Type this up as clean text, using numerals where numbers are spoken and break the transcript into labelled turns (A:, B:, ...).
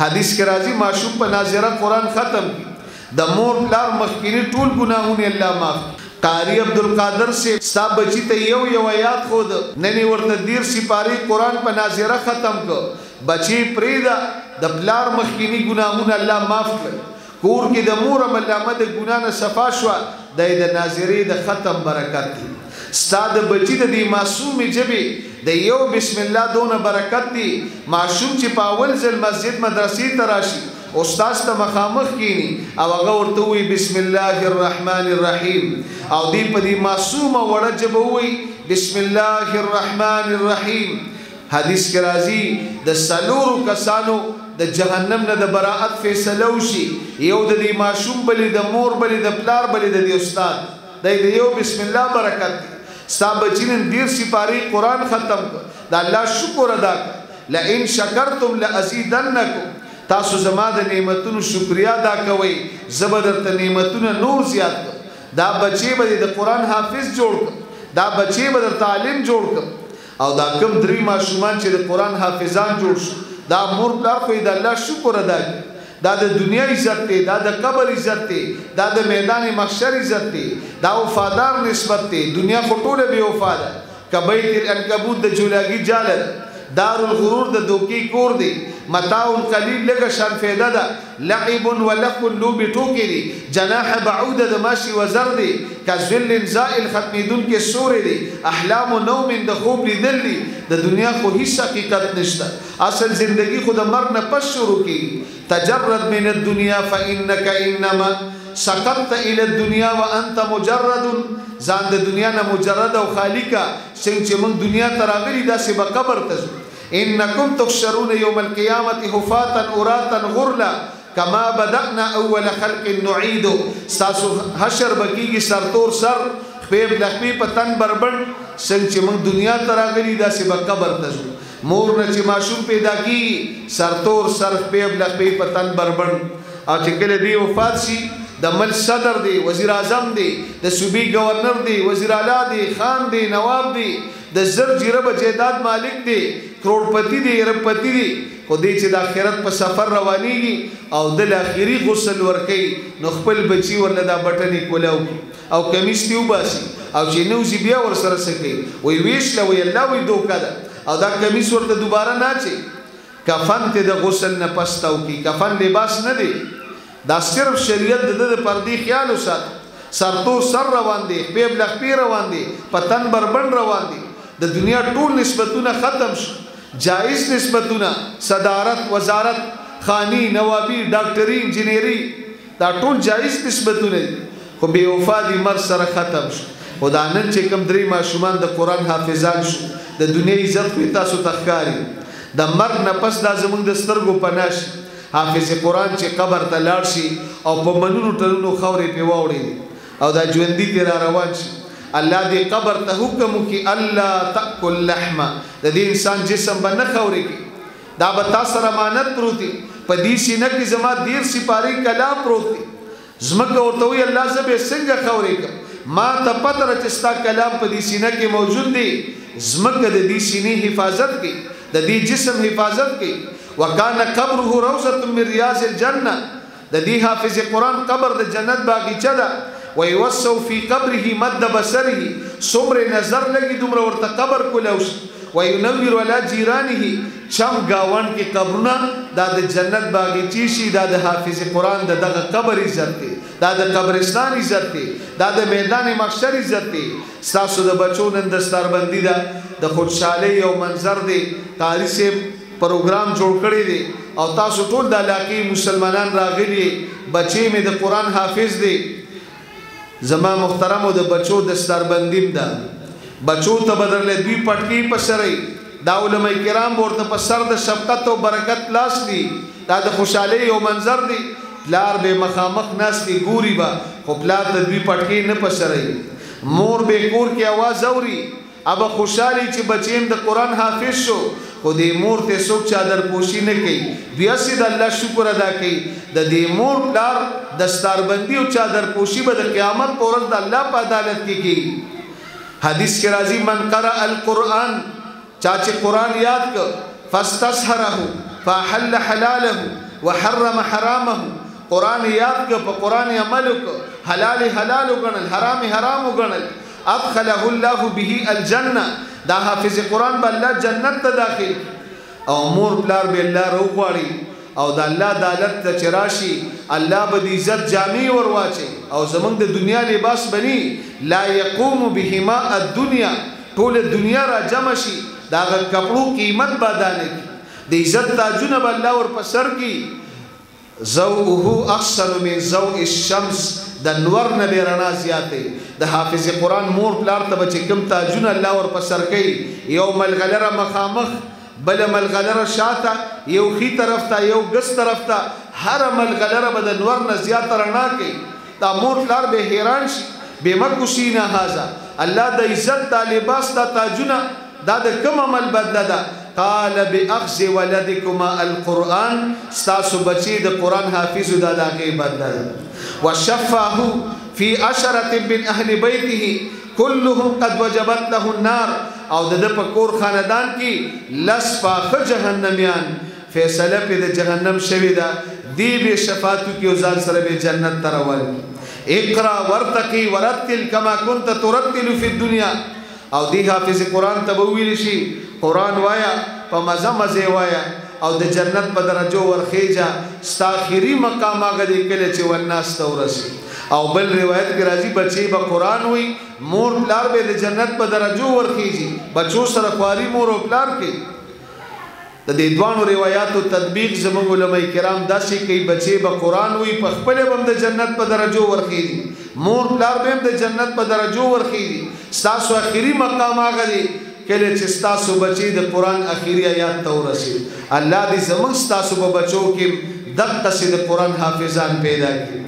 A: حدیث کې راځي ماشوم په ناظره قرآن ختم کی، د مور پلار مخکینی ټول ګناهونه الله معاف. قاری عبدالقادر سے ستا بچی ته یو یو آیات خود نن یې ورته 30 سپارې قرآن په ناظره ختم که، بچی پرېږده، د پلار مخکینی ګناهونه الله معاف کړل. کور کې د مور هم علامه د ګناه نه صفا شوه، دا یې د ناظرې د ختم برکت دی. ستا د بچی د دې معصومې ژبې د یو بسم الله دونه برکت دی. ماشوم چې په اول ځل مسجد مدرسې ته راشي، استاد ته مخامخ کینی او هغه ورته ووایي بسم الله الرحمن الرحیم، او دی په دې معصومه وړه ژبه ووایي بسم الله الرحمن الرحیم. حدیث کې راځي د څلورو کسانو د جهنم نه د براءت فیصله وشي، یو د دې ماشوم، بلې د مور، بلې د پلار، بلې د دې استاد. دا د یو بسم الله برکت دی. ستا بچی نن 30 سپارې قرآن ختم کړ، د الله شکر ادا کړ. لئن شکرتم لأزیدنکم، تاسو زما د نعمتونو شکریا ادا کوئ، زه به درته نعمتونه نور زیات کړم. دا بچی به د قرآن حافظ جوړ کړم، دا بچی به درته عالم جوړ کړم. او دا کم درې ماشومان چې د قرآن حافظان جوړ شو، دا مور پلار خو یې د الله شکر ادا کړي. دا د دنیا عزت دی، دا د قبر عزت دی، دا د میدان محشر عزت دی، دا وفادار نسبت دی. دنیا خو ټوله بې وفا ده. کبیت العنکبوت د جولاګي جاله ده، دار الغرور د دوکې کور دی، متاع قلیل لږه شان فایده ده، لعب ولهو لوبې ټوکې دي، جناح بعوده د ماشي وزر دی، کظل زائل ختمېدونکی سوری دی، احلام نوم د خوب لیدل دي. د دنیا خو هیڅ حقیقت نشته، اصل زندگی خو د مرګ نه پس شروع کېږي. تجرد من الدنیا فإنک انما سقطت الى الدنیا وانت مجرد. ځان د دنیا نه مجرد او خالی کا، څنګه چې موږ دنیا ته راغلي داسې به قبر ته ځو. انکم تحشرون یوم القیامة حفاة عراة غرلا کما بدأنا اول خلق نعید. ستاسو حشر به کېږي سرتور سر، خپې له خپې په تن بربنډ. څنګه چې موږ دنیا ته راغلي داسې به قبر ته ځو. مور نه چې ماشوم پیدا کېږي سرتور سر، خپې له خپې په تن بربنډ. او چې کله دی وفات شي، د ملک صدر دی، وزیر اعظم دی، د صوبې گورنر دی، وزیر اعلی دی، خان دی، نواب دی، د 1000 جریبه جایداد مالک دی، کروڑپتی دی، اربپتی دی، خو دی چې د آخرت په سفر روانیږي او د اخري غسل ورکوي، نو خپل بچي ورله دا بټنې کولاو کړي او کمیس ترې وباسي، او چې نه وځي بیا ورسره څه کوي، وایي ویشله، وایي الله، وایي دوکه ده، او دا کمیس ورته دوباره نه اچوي. کفن ته د غسل نه پس تاو کړي، کفن لباس نه دی، دا صرف شریعت د ده د پردې خیال وساته. سرتور سر روان دی، خپې له خپې روان دی، په تن بربنډ روان دی. د دنیا ټول نسبتونه ختم شو، جایز نسبتونه، صدارت، وزارت، خانی، نوابی، ډاکټري، انجینری، دا ټول جایز نسبتونه دي، خو بې وفا دي مرګ سره ختم شو. خو دا نن چې کوم درې ماشومان د قرآن حافظان شو، د دنیا عزت خو یې تاسو ته ښکاري. د مرګ نه پس دا زموږ د سترګو پناه شي. حافظ قرآن چې قبر ته لاړ شي او په منونو ټنونو خاورې پرې واوړي او دا ژوندي ترې را روان شي، الله دې قبر ته حکم وکړي الله تأکل لحمه، د دې انسان جسم به نه خاورې کړي، دا به تا سره امانت پروت دی، په دې سینه کې زما 30 سپارې کلام پروت دی. ځمکه ورته وایي الله زه به یې څنګه خاورې کړم، ما ته پته ده چې ستا کلام په دې سینه کې موجود دی. ځمکه د دې سینې حفاظت کوي، د دې جسم حفاظت کوي. وکان قبره روضة من ریاض الجنة، د دې حافظ قرآن قبر د جنت باغیچه ده. ویوسع فی قبره مد بصره، څومره نظر لګي دومره ورته قبر کولاو شي. وینور علی جیرانه، چم ګاونډ کې قبرونه دا د جنت باغیچې شي. دا د حافظ قرآن د دغه قبر عزت دی، دا د قبرستان عزت دی، دا د میدان محشر عزت دی. ستاسو د بچو نن دستاربندي ده، د خوشحالۍ یو منظر دی. قاري صاحب پروګرام جوړ کړی دی او تاسو ټول د علاقې مسلمانان راغلي، بچې مې د قرآن حافظ دی. زما محترمو د بچو دستاربندیم ده، بچو ته به درله دوی پټکې په سرئ، دا علماء کرام به ورته په سر د شفقت او برکت لاس دي. دا د خوشحالۍ یو منظر دی. پلار به مخامخ ناست دی، ګوري به، خو پلار ته دوی پټکې نه په سرئ. مور به کور کې اواز اوري، ابا خوشحالي چې بچیم د قرآن حافظ شو، خو دې مور ته څوک چادر پوشي نه کوي، بیا سي د الله شکر ادا کوي. د دې مور پلار دستاربندي او چادر پوشي به د قیامت په ورځ د الله په عدالت کې کېږي. حدیث کې راځي من قرأ القرآن، چا چې قرآن یاد کړ، فاستصحره، فاحل حلاله وحرم حرامه. قرآن یاد که، په قرآن عمل وکړه، حلال حلال وګڼل، حرام حرام وګڼل. ادخله الله به الجنه، دا حافظ قرآن به الله جنت ته داخل. او مور پلار به الله روغواړي او د الله عدالت ته چې راشي الله به د عزت جامې ور واچوي او زمونږ د دنیا لباس بني. لا یقوم بهما الدنیا، ټوله دنیا را جمع شي د هغه کپړو قیمت به ادا نه کړي، د عزت تاجونه به الله ور په سر کړي. ضوءه احسن من ضوء الشمس، د نور نه به رڼا زیاتې. د حافظ قرآن مور پلار ته به چې کوم تاجونه الله ور په سر کوي، یو ملغلره مخامخ، بل ملغلره شاته، یو ښي طرف ته، یو ګس طرف ته، هره ملغلره به د نور نه زیاته رڼا کوي. دا مور پلار به حیران شي، بما کسینا هذا، الله د عزت دا لباس دا تاجونه دا د کوم عمل بدله ده؟ قال باخذ ولدكما القرآن، ستاسو بچی د قرآن حافظ دا د هغې بدله ده. وشفاه في عشرة من أهل بيته كلهم قد وجبت له النار، او د ده په کور خاندان کې لس پاخه جهنمیان فیصله پې د جهنم شوې ده، دی به شفاعت وکړي او ځان سره به جنت ته روان کړي. اقرأ وارتقي ورتل كما كنت ترتل في الدنيا. او دی حافظ قرآن ته به وویل شي قرآن وایا، په مزه مزه وایا، او د جنت په درجو ورخیجه، ستا آخري مقام هغه دی کله چې والناس ته ورسي. او بل روایت کې راځي بچی به قرآن وي، مور پلار به د جنت په درجو ورخیږي، بچو سره خواري مور او پلار کوي. د دې دواړو روایاتو تطبیق زموږ علماء کرام داسې کوي، بچی به قرآن وي، په خپله به هم د جنت په درجو ورخیږي، مور پلار به هم د جنت په درجو ورخیږي. ستاسو آخري مقام هغه دی کله چې ستاسو بچی د قرآن آخري آیات ته ورسي. الله دې زموږ ستاسو په بچو کې دقسې د قرآن حافظان پیدا کړي.